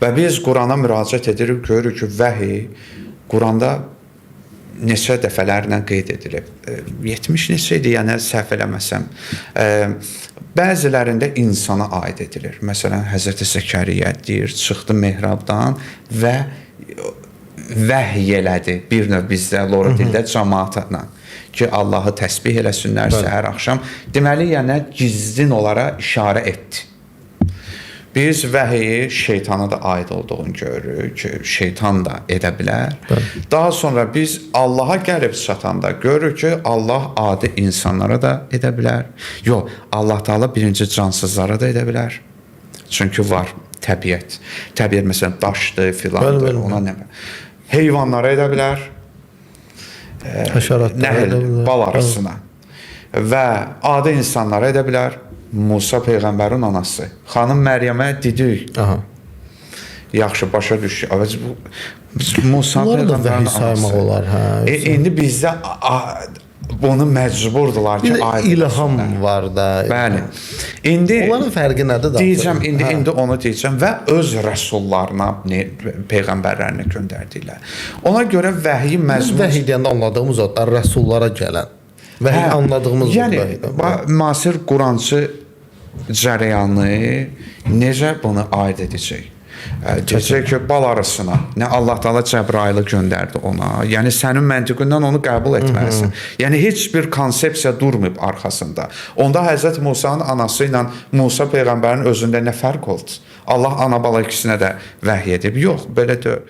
Və biz Qurana müraciət edirik, görürük ki, vəhiy Quranda neçə dəfələrlə qeyd edilib. 70 neçə idi, yəni səhv eləməsəm. Bəzilərində insana aid edilir. Məsələn, Həzrəti Zəkəriyyə deyir, çıxdı mehrabdan və vəhy elədi. Bir növ bizdə lor dildə cəmaatla ki, Allahı təsbih eləsinlər səhər axşam. Deməli, yəni gizlin olaraq işarə etdi. Biz vəhiyi şeytana da aid olduğunu görürük ki, şeytan da edə bilər. Bəli. Daha sonra biz Allaha gəlib çatanda görürük ki, Allah adi insanlara da edə bilər. Yox, Allah Taala birinci cansızlara da edə bilər. Çünki var təbiət. Təbiət məsələn daşdır, filandır, Bəli, bəli. ona nə. Heyvanlara edə bilər. Həşəratlara Nəhl, edə bilər. bal arısına və adi insanlara edə bilər. Musa peyğəmbərin anası xanım Məryəmə dedik. Aha. Yaxşı başa düş. Əvəz bu Musa Bunları da peyğəmbərin vəhiy saymaq anası. olar, hə. İndi bizdə bunu məcburdular ki, Bir də aid ilham etsinlər. var da. Bəli. İndi Onların fərqi nədir da? Deyəcəm indi Hə. indi onu deyəcəm və öz rəsullarına, peyğəmbərlərinə göndərdilər. Ona görə vəhiy Biz məzmun vəhiy deyəndə anladığımız o da rəsullara gələn. Vəhiy Hə, anladığımız bu yəni, vəhiydən. Müasir Qurançı cərəyanı necə bunu aid edəcək? Deyəcək ki, bal arısına, nə Allah Taala Cəbrailı göndərdi ona. Yəni sənin məntiqindən onu qəbul etməlisən. Yəni heç bir konsepsiya durmayıb arxasında. Onda Həzrət Musanın anası ilə Musa peyğəmbərin özündə nə fərq oldu? Allah ana bala ikisinə də vəhy edib. Yox, belə deyil.